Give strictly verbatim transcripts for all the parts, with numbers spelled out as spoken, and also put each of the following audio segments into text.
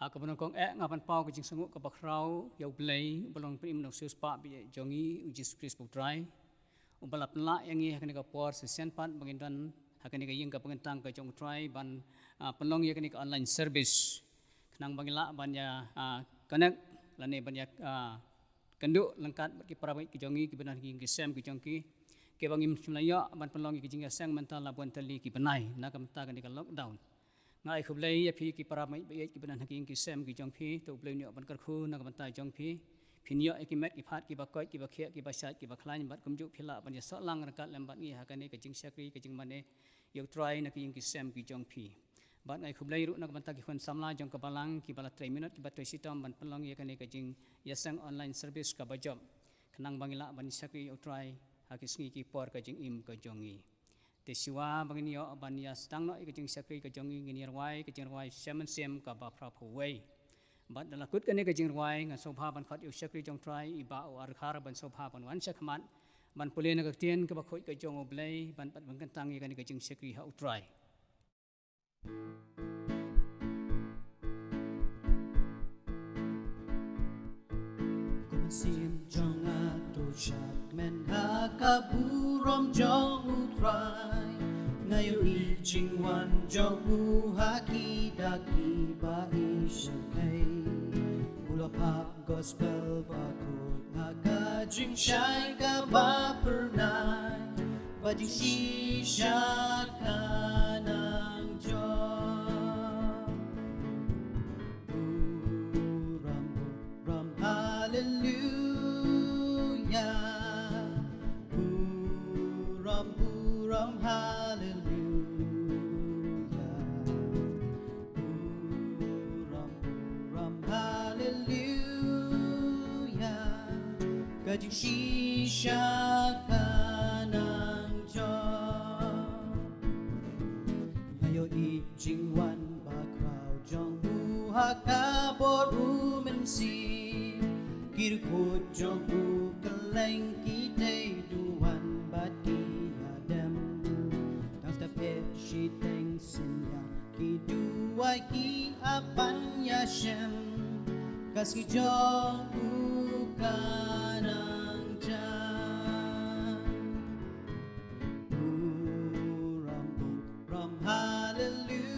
Ha kaba nyngkong eh nga pynpaw ka jingsngewnguh kaba khraw ïa U Blei, uba long u Nongsiewspah ba ïeit jong ngi, U Jisu Khrist U Trai, uba la pynlah ïa ngi ha kane ka por shisien pat ba ngin don ha kane ka ïing ka bynta ka jong U Trai ban, ah, pynlong ïa kane ka online service. Khnang ba ngin lah ban ïa, ah, connect lane ban ïa, ah, kynduh ryngkat bad ki para bangeit ki jong ngi kiba don ha ki ïing ki sem ki jong ki, kiba ngim shym la ïoh ban pynlong ïa ki jingïaseng mynta la bun tylli ki bnai na ka bynta kane ka lockdown. Nga ai khublei ïa phi ki para bangeit ba ïeit kiba don ha ki ïing ki sem ki jong phi, to U Blei un ïoh ban kyrkhu na ka bynta jong phi. Phin ïoh ïa ki met ki phad kiba koit kiba khiah kiba shait kiba khlaiñ bad kumjuh phi lah ban ïasoh lang ryngkat lem bad ngi ha kane ka jingshakri ka jingmane ïa U Trai na ki ïing ki sem ki jong phi. Bad nga ai khublei ruh na ka bynta ki khun samla jong ka balang kiba la trei minot kiba trei shitom ban pynlong ïa kane ka jingïaseng online service kaba jop, khnang ba ngin lah ban shakri ïa U Trai ha ki sngi ki por ka jingim ka jong ngi. Te shuwa ba ngin ïoh ban ïa sdang noh ïa ka jingshakri ka jong ngi, ngin ïa rwai ka jingrwai Shem Mynsiem kaba phraphew wei. Bad da la kut kane ka jingrwai, nga sngewbha ban khot ïa u shakri jong U Trai, i Bah U Arkhar, ban sngewbha ban wan sha khmat ban pule na ka ktien kaba khuid ka jong U Blei, ban pat ban kyntang ïa kane ka jingshakri ha U Trai. Ko mynsiem jong nga, to shad kmen ha ka burom jong U Trai. Nga ïohi jingwan jong u ha ki dak kiba i shyrkhei. U la phah gospel ba khuid ha ka jingshai kaba phyrnai, ba jingshisha ka nang jop. Burom, burom, haleluya. Burom, burom, haleluya. Burom, burom, haleluya. Ka jingshisha ka nang jop. Nga ïohi jingwan bakhraw jong u ha ka bor U Mynsiem. Ki riewkhuid jong u kylleng ki dei duwan bad ki ïadem. Tang step eh shiteng sien ïa ki duwai ki ap ban ïashem. Ka sngi jong u ka nang jan. Burom, burom, haleluya.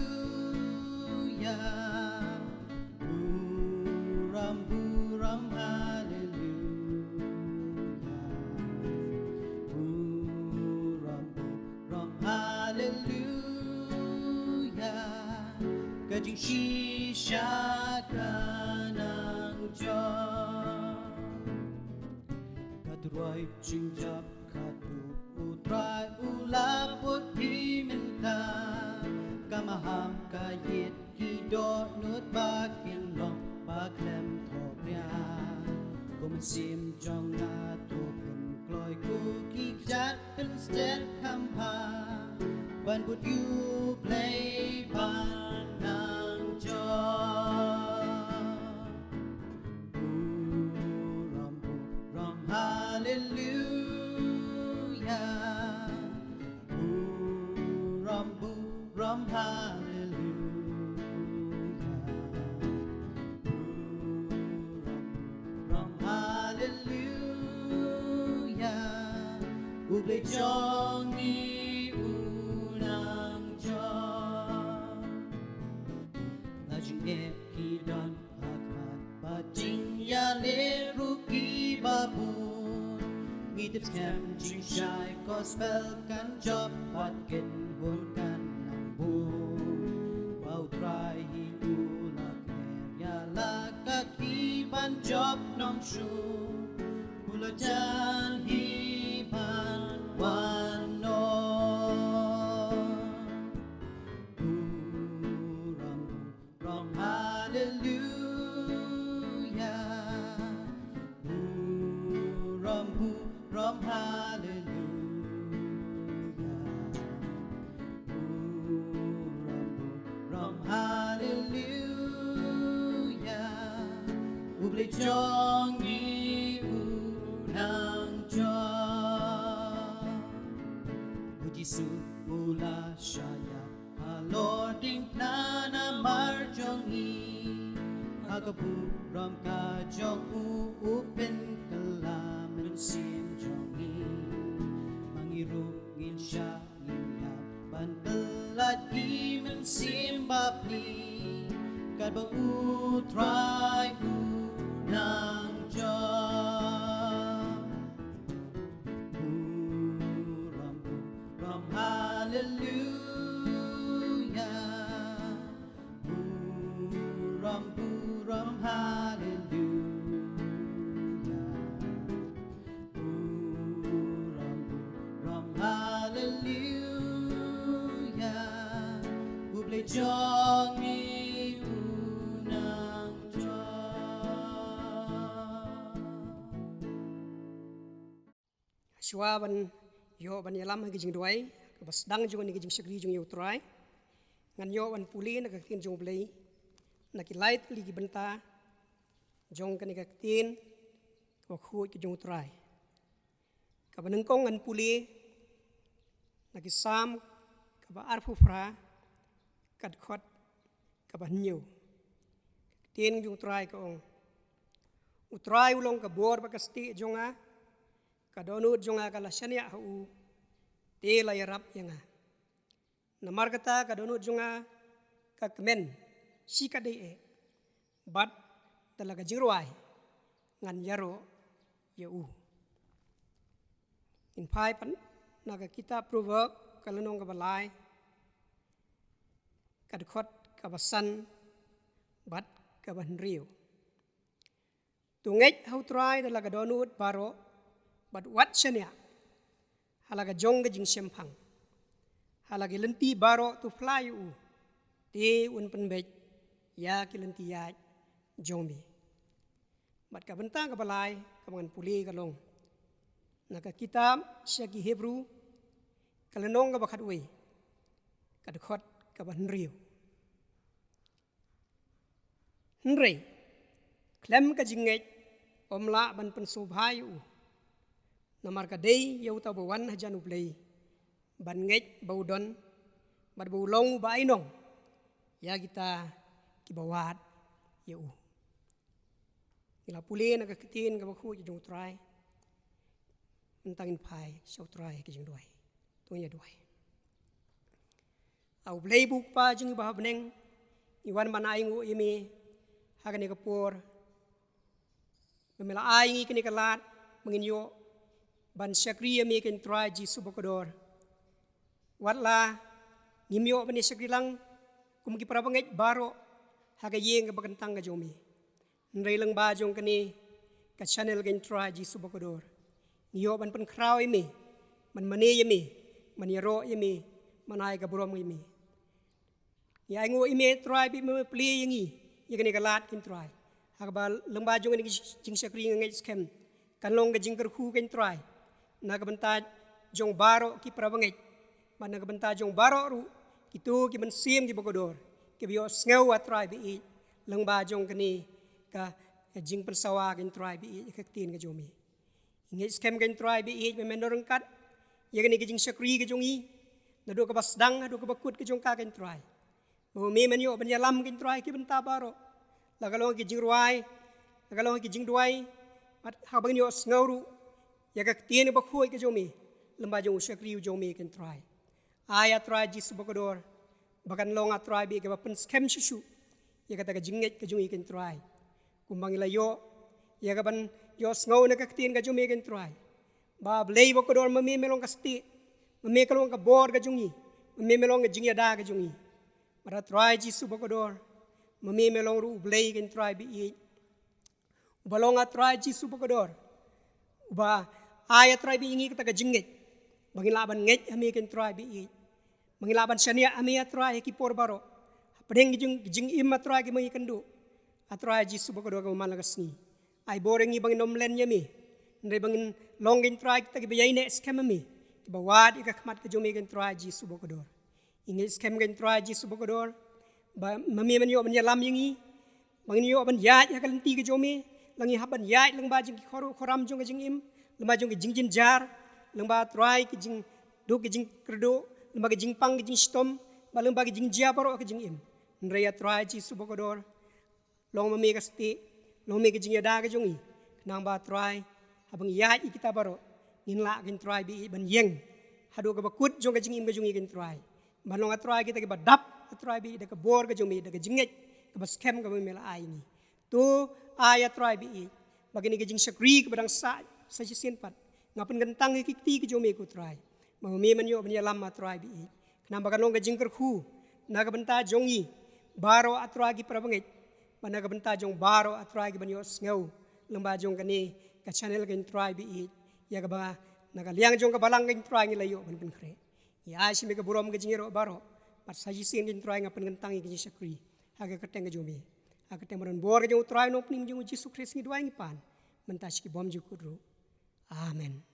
Burom, burom, haleluya. Burom, burom, haleluya. Ka jingshisha ka nang jop. Ka turoi jingjop khatduh U Trai u la bud hi mynta. Ka maham ka ïit ki dohnud ba kin long ba khlem thohbria. Ko mynsiem jong nga, to pynkloi ko ki kjat pynstet kham bha ban bud ïa U Blei ban nang jop. Burom, burom, haleluya. Burom, burom, haleluya. Burom, burom, haleluya. U Blei jong ngi u nang jop. La jingeh ki don ha khmat bad jingïaleh ruh kiba bun. Ngi tip skhem jingshai gospel kan jop bad kynhun kan nang bun. Ba U Trai hi u la kner ïa la ka kti ban jop nongshun. U la jan hi ban wan noh. Burom, burom, haleluya. Burom, burom, haleluya. Burom, burom, haleluya. U Blei jong ngi u nang jop. U Jisu u la shah ïap halor diengphna namar jong ngi. Ka burom ka jong u, u pynkylla mynsiem jong ngi. Ma ngi ruh ngin shah ngin ïap ban pyllait ki mynsiem bapli. Katba U Trai u nang jop. Burom, burom, haleluya. Burom, burom, haleluya. Burom, burom, haleluya. U Blei jong ngi u nang jop. Shuwa ban ïoh ban ïalam ha ki jingduwai kaba sdang jong kane ka jingshakri jong U Trai, ngan ïoh ban pule na ka ktien jong U Blei na ki lai tylli ki bynta jong kane ka ktien kaba khuid ka jong U Trai. Kaba nyngkong ngan pule na ki Salm kaba arphew phra, ka dkhot kaba hynñiew. Ka ktien jong U Trai ka ong: U Trai u long ka bor bad ka stieh jong nga, ka dohnud jong nga ka la shaniah ha u, te la ïarap ïa nga. Namar kata ka dohnud jong nga ka kmen shikatdei eh, bad da la ka jingrwai ngan ïaroh ïa u. Ngin phai pat na ka kitab Proverb, ka lynnong kaba lai, ka dkhot kaba san bad kaba hynriew. To ngeit ha U Trai da la ka dohnud baroh, bad wat shaniah ha la ka jong ka jingshemphang. Ha la ki lynti baroh to phla ïa u, te un pynbeit ïa ki lynti ïaid jong me. Bad ka bynta kaba lai kaba ngan pule ka long na ka kitab sha ki Hebru, ka lynnong kaba khatwei, ka dkhot kaba hynriew. Hynrei khlem ka jingngeit ym lah ban pynsngewbha ïa u. Namar ka dei ïa uta uba wan hajan U Blei ban ngeit ba u don, bad ba u long uba ainong ïa kita kiba wad ïa u. Ngi la pule na ka ktien kaba khuid jong U Trai. Mynta ngin phai sha U Trai ha ki jingduwai. To ngin ïa duwai. A U Blei ba U Kpa jong ngi ba ha bneng, ngi wan ban ainguh ïa me ha kane ka por ba me la ai ngi kane ka lad ba ngin ïoh ban shakri ïa me, ko Trai Jisu bakordor. Wat la ngim ïoh ban ïa shakri lang kum ki para bangeit baroh ha ka ïing kaba kyntang ka jong me, hynrei lyngba jong kane ka channel, ko Trai Jisu bakordor, ngi ïoh ban pynkhraw ïa me, ban mane ïa me, ban ïaroh ïa me, ban ai ka burom ïa me. Ngi ainguh ïa me Trai ba me plie ïa ngi ïa kane ka lad, ko Trai, ha kaba lyngba jong kane ka jingshakri nga ngeit skhem kan long ka jingkyrkhu, ko Trai, na ka bynta jong baroh ki para bangeit, bad na ka bynta jong baroh ruh kito ki mynsiem kiba kordor kiba ïohsngew, A Trai ba ïeit, lyngba jong kane ka jingpynsawa, ko Trai ba ïeit, ïa ka ktien ka jong me. Ngi ngeit skhem, ko Trai ba ïeit, ba men don ryngkat ïa kane ka jingshakri ka jong ngi, naduh kaba sdang haduh kaba kut ka jong ka, ko Trai. Ba ma me men ïoh ban ïalam, ko Trai, ki bynta baroh, la ka long ki jingrwai, la ka long ki jingduwai, bad haba ngin ïohsngew ruh ïa ka ktien bakhuid ka jong me lyngba jong u shakri u jong me, ko Trai. Ai, A Trai Jisu bakordor, ba kan long, A Trai, ba ïeit, kaba pynskhem shuh shuh ïa kata ka jingngeit ka jong ngi, ko Trai. Kumba ngi la ïoh ïa kaban ïohsngew na ka ktien ka jong me, ko Trai, ba A Blei bakordor, ma me me long ka stieh, ma me ka long ka bor ka jong ngi, ma me me long ka jingïada ka jong ngi. Bad A Trai Jisu bakordor, ma me me long ruh U Blei, ko Trai ba ïeit, uba long, A Trai Jisu bakordor, uba ai, A Trai, ba ïeit, ïa ngi kata ka jingngeit ba ngin lah ban ngeit ha me, ko Trai ba ïeit, ba ngin lah ban shaniah ha me, A Trai, ha ki por baroh, hapdeng ki jing, ki jingim, A Trai, kiba ngi ïakynduh. A Trai Jisu bakordor, kaba man la ka sngi, ai bor ïa ngi ba ngin ym len ïa me, hynrei ba ngin long, ko Trai, kita kiba ïaineh skhem ha me, kiba wad ïa ka khmat ka jong me, ko Trai Jisu bakordor. Ngi ngeit skhem, ko Trai Jisu bakordor, ba ma me men ïoh ban ïalam ïa ngi, ba ngin ïoh ban ïaid ha ka lynti ka jong me, la ngi hap ban ïaid lyngba jong ki khor, khoram jong ka jingim, lyngba jong ki jingjynjar, lyngba, Trai, ki jingduk ki jingkyrduh, lyngba ki jingpang ki jingshitom, bad lyngba ki jingjia baroh ka jingim. Hynrei, A Trai Jisu bakordor, Long ma me ka stieh, long ma me ka jingïada ka jong ngi. Khnang ba Trai, haba ngi ïaid ïa kita baroh, ngin lah kein Trai ba ïeit ban ïeng haduh kaba kut jong ka jingim ka jong ngi kein Trai. Ban long, ah Trai, kita kiba dap, ah Trai, ba ïeit da ka bor ka jong me, da ka jingngeit kaba skhem kaba me la ai ngi. To ai, ah Trai, ba ïeit ba kane ka jingshakri kaba dang sah sa shisien pat, nga pynkyntang ïa ki kti ki jong me, ko Trai, ba me men ïoh ban ïalam, ah Trai, ba ïeit. Khnang ba kan long ka jingkyrkhu na ka bynta jong ngi baroh, ah Trai, ki para bangeit, bad na ka bynta jong baroh, ah Trai, ki ban ïohsngew lyngba jong kane ka channel kein Trai, ba ïeit, ïa kaba na ka liang jong ka balang kein Trai ngi la ïoh ban pynkhreh. Ïa, ai sha me ka burom ka jingïaroh baroh. Bad sa shisien kein Trai, nga pynkyntang ïa ka jingshakri ha ka kyrteng ka jong me, ha ka kyrteng ba don bor ka jong u Trai Nongpynim jong ngi, u Jisu Khrist, ngi duwai ngi pan, mynta sha ki bymjukut ruh. Amen.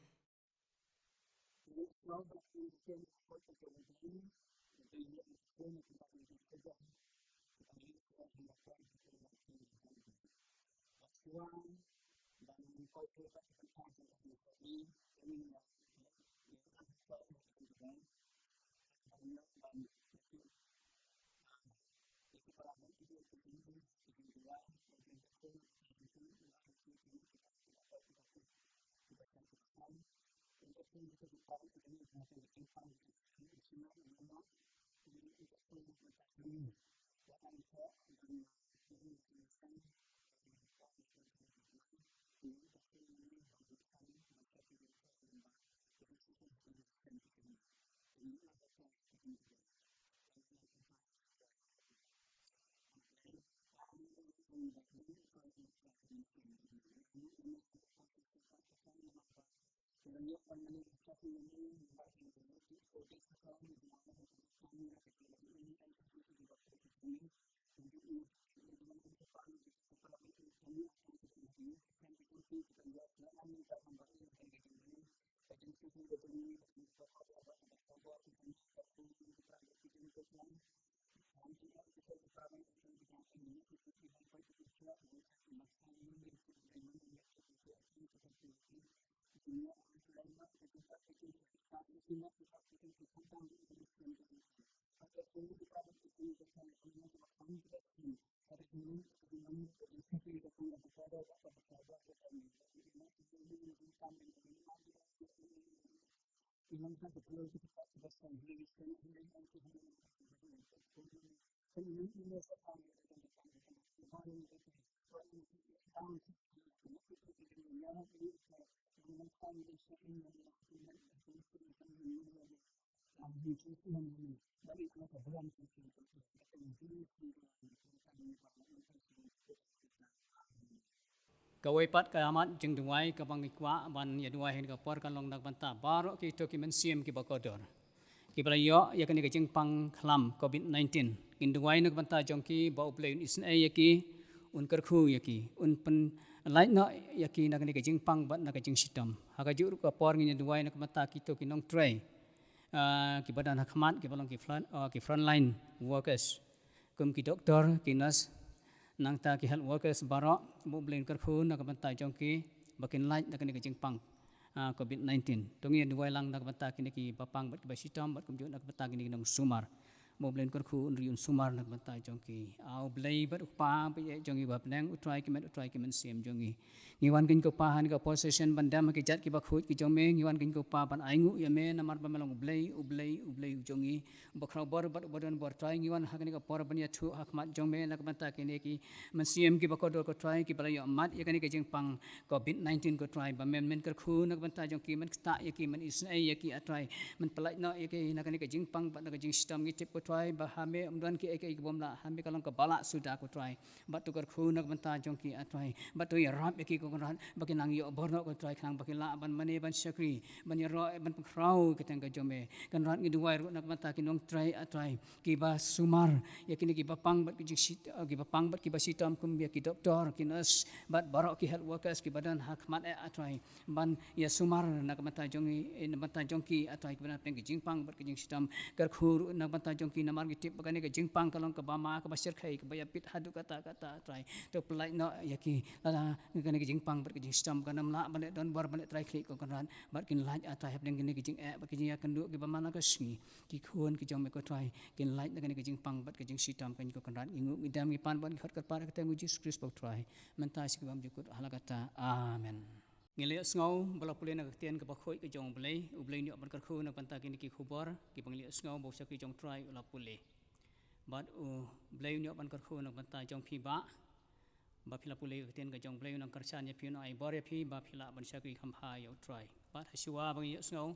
Kawei pat ka mat jingduwai kaba ngi kwah ban ïa duwai ha kane ka por kan long na ka bynta baroh kito ki mynsiem kiba kordor, kiba la ïoh ïa kane ka jingpang khlam covid nineteen. Ngin duwai na ka bynta jong ki ba U Blei un isynei ïa ki, un kyrkhu ïa ki, un pynlait noh ïa ki na kane ka jingpang bad na ka jingshitom. Ha kajuh ruh ka por ngin ïa duwai na ka bynta kito ki nongtrei, ah, kiba don ha khmat, kiba long ki front, ah, ki frontline workers, kum ki doktor, ki nurse, nangta ki health workers baroh, ba U Blei un kyrkhu na ka bynta jong ki ba kin lait na kane ka jingpang, ah, covid nineteen. To ngin ïa duwai lang na ka bynta kine kiba pang bad kiba shitom, bad kumjuh na ka bynta kine ki nongsumar, ba U Blei un kyrkhu, un ri, un sumar na ka bynta jong ki. Ah, U Blei bad U Kpa ba ïeit jong ngi ba ha bneng, U Trai ki met, U Trai ki mynsiem jong ngi. Ngi wan kein ko Pa ha kane ka por session ban dem ha ki jait kiba khuid ki jong me. Ngi wan kein ko Pa ban ainguh ïa me namar ba me long U Blei, U Blei, U Blei u jong ngi, uba khraw bor bad uba don bor. Trai, ngi wan ha kane ka por ban ïathuh ha khmat jong me na ka bynta kine ki mynsiem kiba kordor ko Trai, kiba la ïoh mad ïa kane ka jingpang covid nineteen ko Trai, ba men, men kyrkhu na ka bynta jong ki, men ktah ïa ki, men isynei ïa ki, ah Trai, men pynlait noh ïa ki na kane ka jingpang bad na ka jingshitom. Ngi tip ko Trai ba ha me ym don kiei kiei ki bym lah, ha me ka long kaba lah suda ko Trai. Bad to kyrkhu na ka bynta jong ki, ah Trai. Bad to ïarap ïa ki ko Kynrad, ba kin nang ïoh bor noh ko Trai, khnang ba kin lah ban mane, ban shakri, ban ïaroh, ban pynkhraw ïa ka kyrteng ka jong me. Kynrad, ngi duwai ruh na ka bynta ki nongtrei, ah Trai, kiba sumar ïa kine kiba pang bad ki jingshit-, ah, kiba pang bad kiba shitom, kum ïa ki doktor, ki nurse, bad baroh ki health workers kiba don ha khmat, eh, ah Trai, ban ïa sumar na ka bynta jong ngi, eh, na ka bynta jong ki, ah Trai, kiba don ha pdeng ki jingpang bad ki jingshitom. Kyrkhu ruh na ka bynta jong ki Namar ngi tip ba kane ka jingpang ka long kaba ma, kaba shyrkhei, kaba ïapit haduh katta katta, Trai. To pyllait noh ïa ki, lada kane ka jingpang bad ka jingshitom kan ym lah ban leh donbor ban leh trai khlieh, ko Kynrad, bad kin lait, ah Trai, hapdeng kane ka jingeh bad ka jingïakynduh kiba man la ka sngi. Ki khun ki jong me, ko Trai, kin lait na kane ka jingpang bad ka jingshitom, ko Kynrad. Ngi nguh, ngi dem, ngi pan bad ngi khot kyrpad ha ka kyrteng U Jisu Khrist, ko Trai, mynta sha ki bymjukut, ha la katta. Amen. Ngi la ïohsngew ba la pule na ka ktien kaba khuid ka jong U Blei. U Blei un ïoh ban kyrkhu na ka bynta kine ki khubor kiba ngi la ïohsngew ba u shakri jong U Trai u la pule. Bad U Blei un ïoh ban kyrkhu na ka bynta jong phi bah, ba phi la pule ka ktien ka jong U Blei, un nang kyrshan ïa phi, un nang ai bor ïa phi ba phi lah ban shakri kham bha ïa U Trai. Bad ha shuwa ba ngi ïohsngew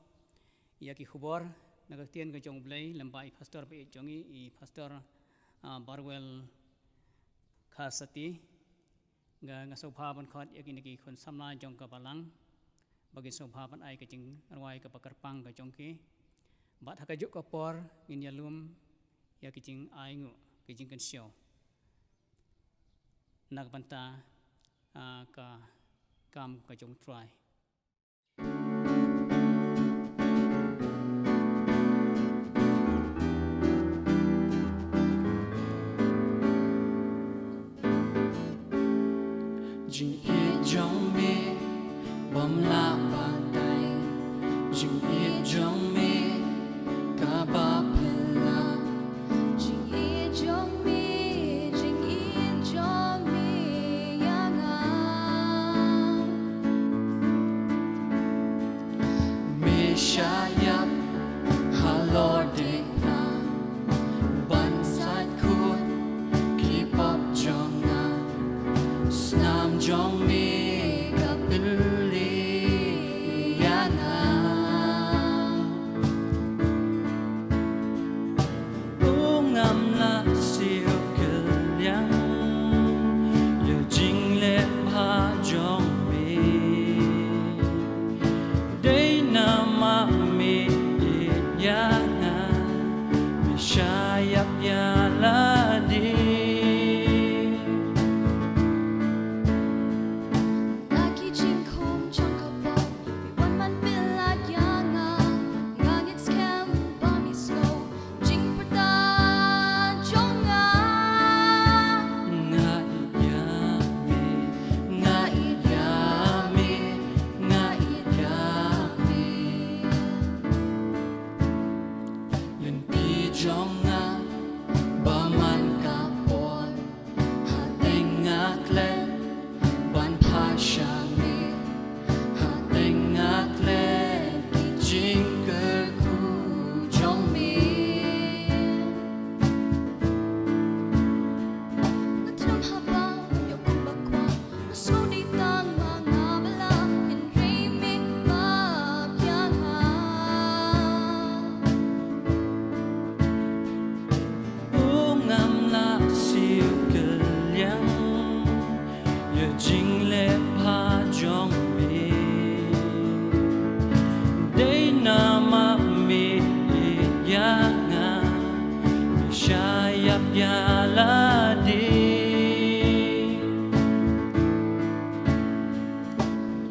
ïa ki khubor na ka ktien ka jong U Blei, lem bad i pastor ba ïeit jong ngi, i pastor, ah, Barwell Kharsati. Nga, nga sngewbha ban khot ïa kine ki khun samla jong ka balang ba kin sngewbha ban ai ka jingrwai kaba kyrpang ka jong ki. Bad ha kajuh ka por ngin ïalum ïa ki jingainguh, ki jingkynshew na ka bynta, ah, ka kam ka jong U Trai. Jingïeit jong me bym lah batai, jingïeit jong me kaba phylla. Jingïeit jong me, jingïeit jong me ïa nga. Me shah ïap halor ding nga ban sait khun ki pop jong nga. Snam jong me ka pynlong ïa nga. U ngam lah siew kylliang ïa jingleh bha jong me. Dei namar me ïeit ïa nga, me shah ïap ïa lade. Na ki jingkhum jong ka pop, me wan ban pyllait ïa nga. Nga ngeit skhem ba me sngew jingpyrta jong nga. Nga ïeit ïa me, nga ïeit ïa me, nga ïeit ïa me. Lynti jong nga ba man ka por, hadien nga klet ban phai sha me, hadien nga klet ki jingkyrkhu jong me. Nga thrang haba ïoh kumba kwah, nga sngewdei tang ma nga ba lah, hynrei me pap ïa nga. U ngam lah siew kylliang ïa jingleh bha jong me. Dei namar me ïeit ïa nga, me shah ïap ïa lade.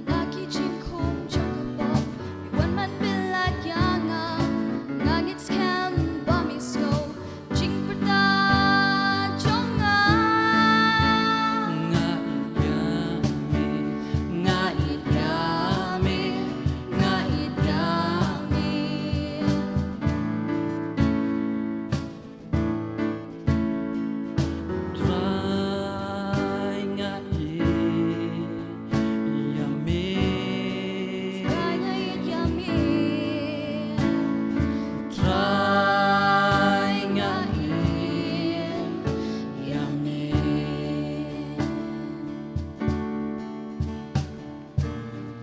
Na ki jingkhum jong ka pop, me wan ban pyllait ïa nga. Nga ngeit skhem ba me sngew jingpyrta jong nga. Nga ïeit ïa me, nga ïeit ïa me, nga ïeit ïa me. Trai nga ïeit ïa me. Trai nga ïeit ïa me. Trai nga ïeit ïa me.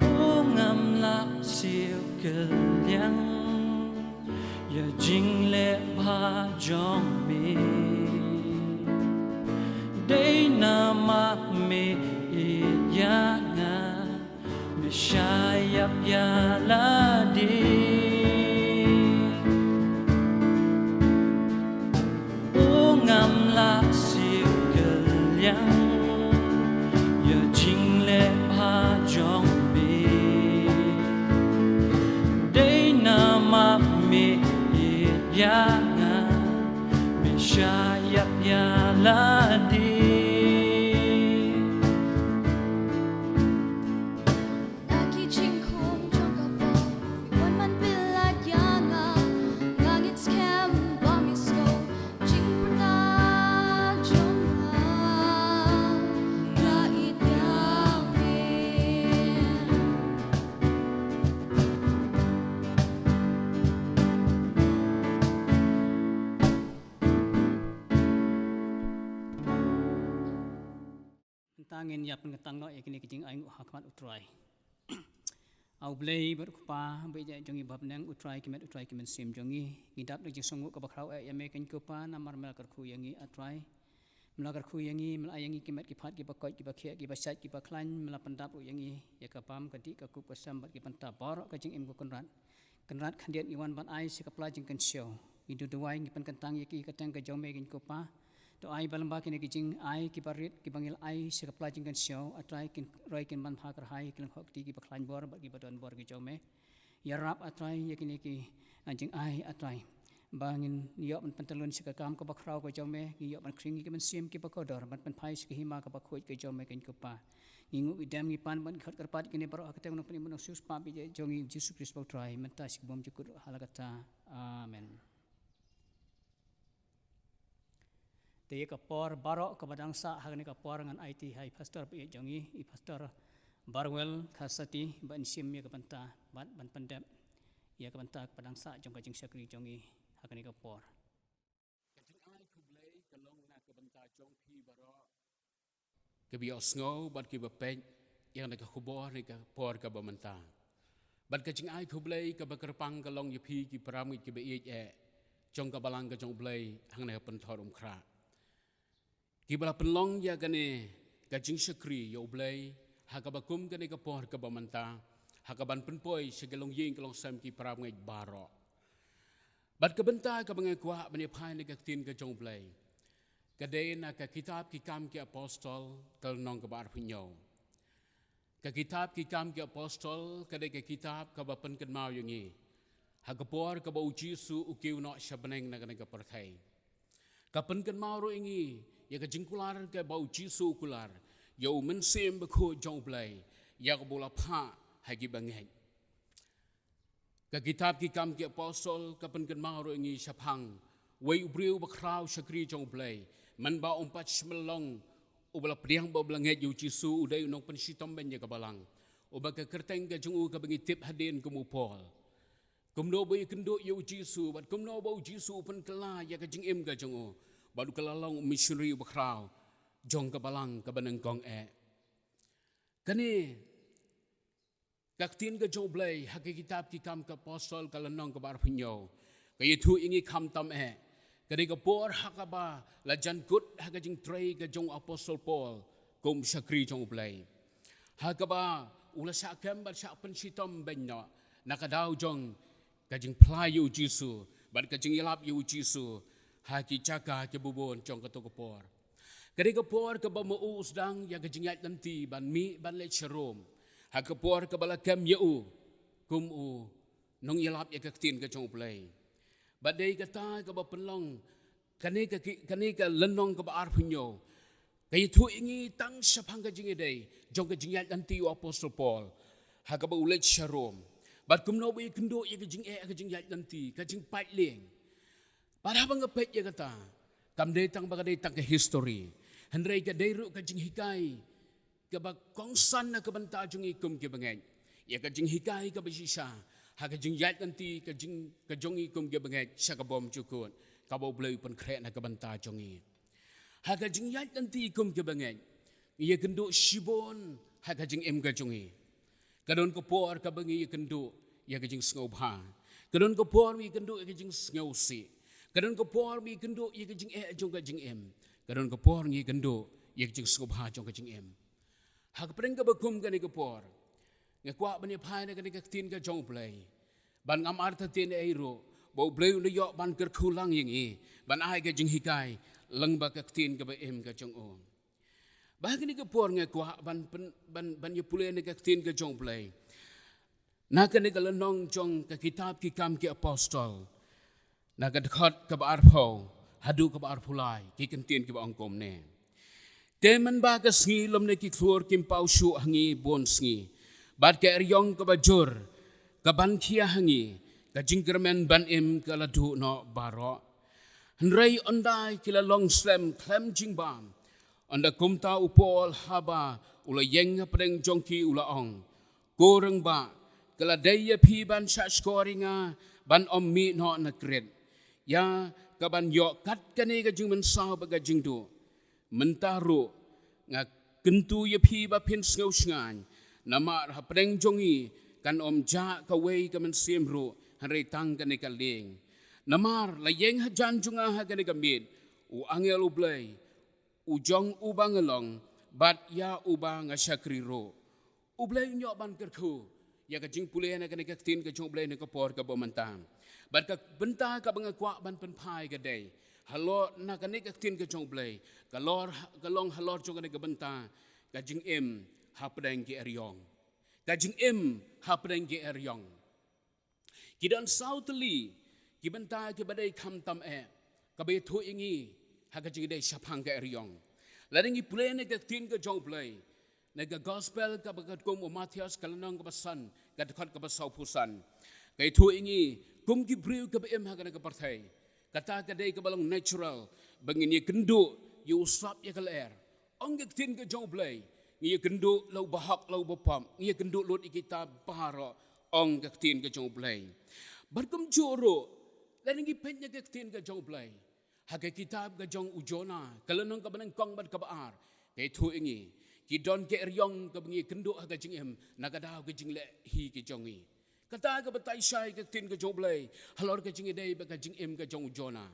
U ngam lah siew kylliang ïa jingleh bha jong me. Dei namar me ïeit ïa nga, me shah ïap ïa lade. U ngam lah siew kylliang ïa jingleh bha jong me. Dei namar me ïeit ïa nga, Ïap ïa lade. Na ki jingkhum jong ka pop, wan man pynlait ïa nga, nga ngeit skhem ba mi sngew jingpyrta jong nga, nga ïeit ïa me. Mynta ngin ïa pynkyntang noh ïa kine ki jingainguh ha khmat U Trai. A U Blei bad U Kpa, ba ïeit jong ngi ba bneng, U Trai ki met, U Trai ki mynsiem jong ngi. Ngi dap da jingsngewnguh kaba khraw eh ïa me keiñ ko Pa, namar me la kyrkhu ïa ngi A Trai. Me la kyrkhu ïa ngi, me la ai ïa ngi ki met ki phad kiba koit, kiba khiah, kiba shait, kiba khlaiñ, me la pyndap ruh ïa ngi ïa ka bam, ka dih, ka kup, ka sem bad ki bynta baroh ka jingim ko Kynrad. Kynrad khyndiat ngi wan ban ai sha ka pla jingkynshew. Ngi duwai, ngi pynkyntang ïa ki kyrteng ka jong me keiñ ko Pa. To ai ba lyngba kine ki jingai kiba rit kiba ngi la ai sha ka pla jingkynshew, A Trai, kin roi kin ban bha kyrhai ki lyngkhuh kti kiba khlaiñ bor bad kiba don bor ki jong me. Ïarap A Trai ïa kine ki, ah, jingai A Trai, ba ngin ïoh ban pyntyllun sha ka kam kaba khraw ka jong me, ngin ïoh ban khring ïa ki mynsiem kiba kordor, ban pynphai sha ka hima kaba khuid ka jong me keiñ ko Pa. Ngi nguh, ngi dem, ngi pan bad ngi khot kyrpad kine baroh ha ka kyrteng U Nongpynim U Nongsiewspah ba ïeit jong ngi, U Jisu Khrist U Trai, mynta sha ka bymjukut ruh ha la katta. Amen. Te ïa ka por baroh kaba dang sah ha kane ka por ngan aiti ha i pastor ba ïeit jong ngi, i Pastor Barwell Khasati, ba in shim ïa ka bynta bad ban pyndep ïa ka bynta kaba dang sah jong ka jingshakri jong ngi ha kane ka por. Ka jingai khublei ka long na ka bynta jong phi baroh kiba ïohsngew bad kiba peit ïa kane ka khubor ha kane ka por kaba mynta. Bad ka jingai khublei kaba kyrpang ka long ïa phi ki para bangeit kiba ïeit eh jong ka balang ka jong U Blei hangne ha Pynthor Umkhrah, kiba la pynlong ïa kane ka jingshakri ïa U Blei ha kaba kum kane ka por kaba mynta, ha kaban pynpoi sha ki longïing ki longsem ki para bangeit baroh. Bad ka bynta kaba nga kwah ban ïa phai na ka ktien ka jong U Blei ka dei na ka kitab Ki Kam ki Apostol, ka lynnong kaba arphew hynñiew. Ka kitab Ki Kam ki Apostol ka dei ka kitab kaba pynkynmaw ïa ngi ha ka por kaba U Jisu u kiew noh sha bneng na kane ka pyrthei. Ka pynkynmaw ruh ïa ngi ïa ka jingkular kaba U Jisu u kular ïa U Mynsiem Bakhuid jong U Blei, ïa kaba u la phah ha ki bangeit. Ka kitab Ki Kam ki Apostol ka pynkynmaw ruh ïa ngi shaphang wei u briew ba khraw shakri jong U Blei, mynba um pat shym la long uba la pdiang bad uba la ngeit ïa U Jisu, u dei u nongpynshitom beiñ ïa ka balang, uba ka kyrteng ka jong u kaba ngi tip hadien kum u Paul. Kumno ba u ïakynduh ïa U Jisu, bad kumno ba U Jisu u pynkylla ïa ka jingim ka jong u, bad u kylla long u missionary uba khraw jong ka balang kaba nyngkong eh. Kane ka ktien ka jong U Blei ha ka kitab Ki Kam ki Apostol, ka lynnong kaba arphew hynñiew, ka ïathuh ïa ngi khamtam eh ka dei ka por ha kaba la jan kut ha ka jingtrei ka jong u Apostol Paul kum shakri jong U Blei, ha kaba u la shah kem bad shah pynshitom beiñ noh na ka daw jong ka jingphla ïa U Jisu bad ka jingïalap ïa U Jisu ha ki jaka kiba bun jong kato ka por. Ka dei ka por kaba ma u u sdang ïa ka jingïaid lynti ban mih ban leit sha Rom, ha ka por kaba la kem ïa u kum u nongïalap ïa ka ktien ka jong U Blei. Bad dei kata kaba pynlong kane ka ki-, kane ka lynnong kaba arphew hynñiew ka ïathuh ïa ngi tang shaphang ka jingïadei jong ka jingïaid lynti u Apostol Paul ha kaba u leit sha Rom, bad kumno ba u ïakynduh ïa ka jingeh, ka jingïaid lynti, ka jingpait lieng. Bad haba nga peit ïa kata, kam dei tang ba ka dei tang ka history, hynrei ka dei ruh ka jinghikai kaba kongsan na ka bynta jong ngi kum ki bangeit, ïa ka jinghikai kaba shisha ha ka jingïaid lynti ka jing, ka jong ngi kum ki bangeit sha ka bymjukut kaba U Blei u pynkhreh na ka bynta jong ngi. Ha ka jingïaid lynti kum ki bangeit, ngi ïakynduh shibun ha ka jingim ka jong ngi. Ka don ka por kaba ngi ïakynduh ïa ka jingsngewbha, ka don ka por ngi ïakynduh ïa ka jingsngewsih, ka don ka por ngi ïakynduh ïa ka jingeh jong ka jingim, ka don ka por ngi ïakynduh ïa ka jingsngewbha jong ka jingim. Ha ka pdeng kaba kum kane ka por, nga kwah ban ïa phai na kane ka ktien ka jong U Blei, ban ngam artatien ei ruh ba U Blei u la ïoh ban kyrkhu lang ïa ngi ban ai ka jinghikai lyngba ka ktien kaba im ka jong u. Bad ha kane ka por nga kwah ban pyn-, ban, ban ïa pule na ka ktien ka jong U Blei na kane ka lynnong jong ka kitab Ki Kam ki Apostol, na ka dkhot kaba arphew, haduh kaba arphew lai, ki kyntien kiba ong kumne. Te mynba ka sngi lymne ki khlur kim paw shuh ha ngi bun sngi, bad ka eriong kaba jur kaban khia ha ngi, ka jingkyrmen ban im ka la duh noh baroh. Hynrei ynda ki la long slem khlem jingbam, ynda kumta u Paul haba u la ïeng hapdeng jong ki u la ong, Ko rangbah, ka la dei ïa phi ban shahshkor ïa nga ban ym mih noh na Krit, ïa kaban ïoh kat kane ka jingmynsaw bad ka jingduh. Mynta ruh nga kyntu ïa phi ba phin sngew shngaiñ, namar hapdeng jong ngi kan ym jah kawei ka mynsiem ruh, hynrei tang kane ka lieng. Namar la ïeng hajan jong nga ha kane ka miet u angel U Blei, u jong uba nga long, bad ïa uba nga shakri ruh. U Blei un ïoh ban kyrkhu ïa ka jingpule na kane ka ktien ka jong U Blei na ka por kaba mynta. Bad ka bynta kaba nga kwah ban pynphai ka dei, halor na kane ka ktien ka jong U Blei, ka lor, ka long halor jong kane ka bynta, ka jingim hapdeng ki eriong. Ka jingim hapdeng ki eriong. Ki don saw tylli ki bynta kiba dei khamtam eh, kaba ïathuh ïa ngi ha ka jingdei shaphang ka eriong. Lada ngi pule na ka ktien ka jong U Blei, na ka gospel kaba katkum u Mathaios ka lynnong kaba san, ka dkhot kaba sawphew san, ka ïathuh ïa ngi kum ki briew kiba im ha kane ka pyrthei. Kata ka dei kaba long natural ba ngin ïakynduh ïa u sap ïa ka lyer. Ong ka ktien ka jong U Blei, ngi ïakynduh la u bahok la u bapop, ngi ïakynduh lut ïa kita baroh, ong ka ktien ka jong U Blei. Bad kumjuh ruh, lada ngi peit na ka ktien ka jong U Blei, ha ka kitab ka jong u Jonah, ka lynnong kaba nyngkong bad kaba ar, ka ïathuh ïa ngi, ki don ki eriong kaba ngi ïakynduh ha ka jingim, na ka daw ka jingleh hi ka jong ngi. Kata ka batai shai ka ktien ka jong U Blei halor ka jingïadei bad ka jingim ka jong u Jonah.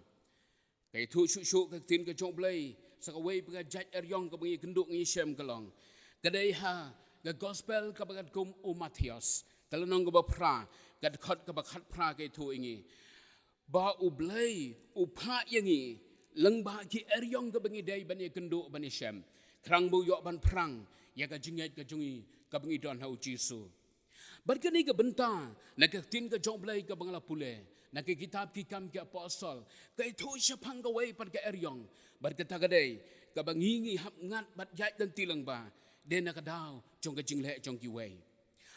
Ka ïathuh shuh shuh ka ktien ka jong U Blei sa kawei pat ka jait eriong kaba ngi ïakynduh ngi ïashem ka long, ka dei ha ka gospel kaba katkum u Mathaios, ka lynnong kaba phra, ka dkhot kaba khatphra, ka ïathuh ïa ngi ba U Blei u phah ïa ngi lyngba ki eriong kaba ngi dei ban ïakynduh ban ïashem, khnang ba u ïoh ban phrang ïa ka jingngeit ka jong ngi kaba ngi don ha u Jisu. Bad kane ka bynta, na ka ktien ka jong U Blei kaba nga la pule na ka kitab Ki Kam ki Apostol, ka ïathuh shaphang kawei pat ka eriong, bad kata ka dei kaba ngi, ngi hap ngat bad ïaid lynti lyngba, dei na ka daw jong ka jingleh jong kiwei.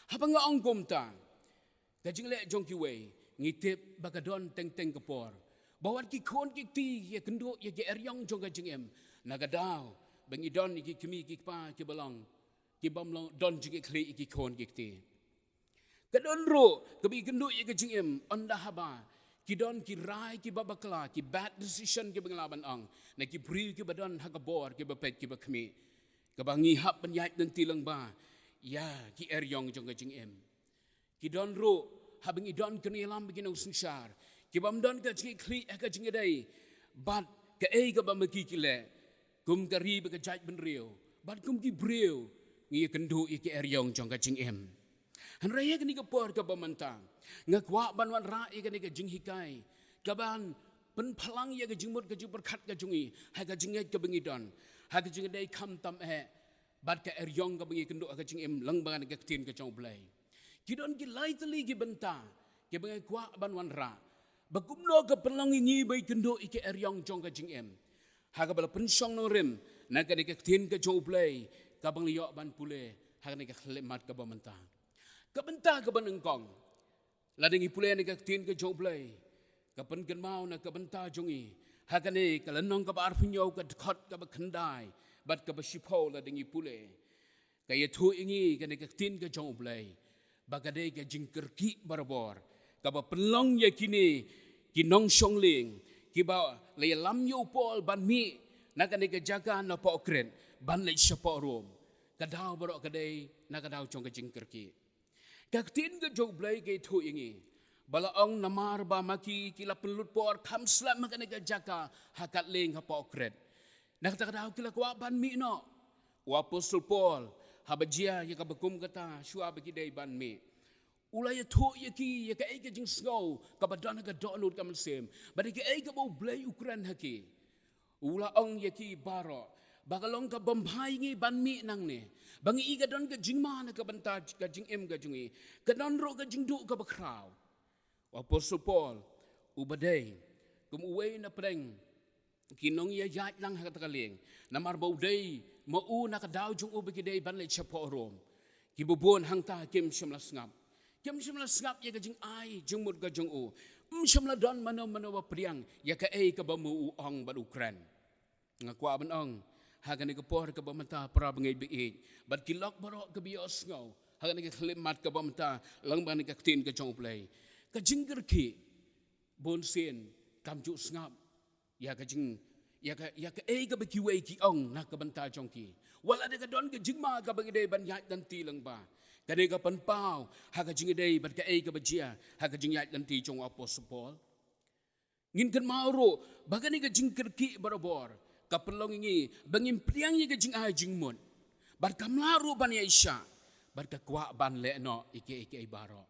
Haba nga ong kumta, ka jingleh jong kiwei, ngi tip ba ka don teng teng ka por ba wat ki khun ki kti ki ïakynduh ïa ki eriong jong ka jingim, na ka daw ba ngi don ïa ki kmie ki kpa kiba long, kibym long don jingïakhlieh ïa ki khun ki kti. Ka don ruh kaba ïakynduh ïa ka jingim ynda haba ki don ki rai kiba bakla, ki bad decision kiba ngi lah ban ong, na ki briew kiba don ha ka bor, kiba peit kiba khmih, kaba ngi hap ban ïaid lynti lyngba ïa ki eriong jong ka jingim. Ki don ruh haba ngi don kane ïalam bad ki nongsynshar, kibym don ka jingïakhlieh ha ka jingïadei bad kaei kaba ma ki ki leh, kum ka ri bad ka jaitbynriew, bad kum ki briew, ngi ïakynduh ïa ki eriong jong ka jingim. Hynrei ha kane ka por kaba mynta, nga kwah ban wanrah ïa kane ka jinghikai kaban pynphlang ïa ka jingmut ka jingpyrkhat ka jong ngi ha ka jingngeit kaba ngi don ha ka jingïadei khamtam eh bad ka eriong kaba ngi ïakynduh ha ka jingim lyngba na ka ktien ka jong U Blei. Ki don ki lai tylli ki bynta kiba nga kwah ban wanrah ba kumno ka pynlong ïa ngi ba ïakynduh ïa ki eriong jong ka jingim, ha kaba la pynshong nongrim na kane ka ktien ka jong U Blei kaba ngi la ïoh ban pule ha kane ka khyllipmat kaba mynta. Ka bynta kaba nyngkong, lada ngi pule na ka ktien ka jong U Blei, ka pynkynmaw na ka bynta jong ngi ha kane ka lynnong kaba arphew hynñiew, ka dkhot kaba khyndai bad kaba shiphew, lada ngi pule, ka ïathuh ïa ngi kane ka ktien ka jong U Blei ba ka dei ka jingkyrkieh barabor kaba pynlong ïa kine ki nongshong lieng kiba la ïalam ïa u Paul ban mih na kane ka jaka napoh Krit ban leit shapoh Rom. Ka daw baroh ka dei na ka daw jong ka jingkyrkieh. Ka ktien ka jong U Blei ka ïathuh ïa ngi ba la ong, namar ba ma ki ki la pynlut por kham slem ha kane ka jaka ha ka lieng hapoh Krit. Na kata ka daw ki la kwah ban mih noh. U Apostol Paul, haba jia ïa kaba kum kata, shuwa ba ki dei ban mih, u la ïathuh ïa ki ïa kaei ka jingsngew kaba don ha ka dohnud ka mynsiem bad ïa kaei kaba U Blei u kren ha ki. U la ong ïa ki baroh ba ka long ka bymhai ïa ngi ban mih nangne, ba ngi i ka don ka jingma na ka bynta ka jingim ka jong ngi, ka don ruh ka jingduh kaba khraw. U Apostol Paul, uba dei kum uwei na pdeng ki nongïaid lang ha kata ka lieng. Namar ba u dei ma u na ka daw jong u ba ki dei ban leit shapoh Rom. Kiba bun hangta kim shym la sngap. Kim shym la sngap ïa ka jingai jingmut ka jong u. Ym shym la don mano mano ba pdiang ïa kaei kaba ma u ong bad u kren. Nga kwah ban ong ha kane ka por kaba mynta, para bangeit ba ïeit, bad ki lok baroh kiba ïohsngew ha kane ka khyllipmat kaba mynta lyngba kane ka ktien ka jong U Blei. Ka jingkyrkieh bunsien kam ju sngap ïa ka jing, ïa ka, ïa kaei kaba kiwei ki ong na ka bynta jong ki. Wat la da ka don ka jingma kaba ngi dei ban ïaid lynti lyngba, ka dei ka pynpaw ha ka jingïadei bad kaei kaba jia ha ka jingïaid lynti jong u apostol Paul. Ngin kynmaw ruh ba kane ka jingkyrkieh barabor ka pynlong ïa ngi ba ngim pdiang ïa ka jingai jingmut, bad kam lah ruh ban ïaishah, bad ka kwah ban leh noh ïa kiei kiei baroh.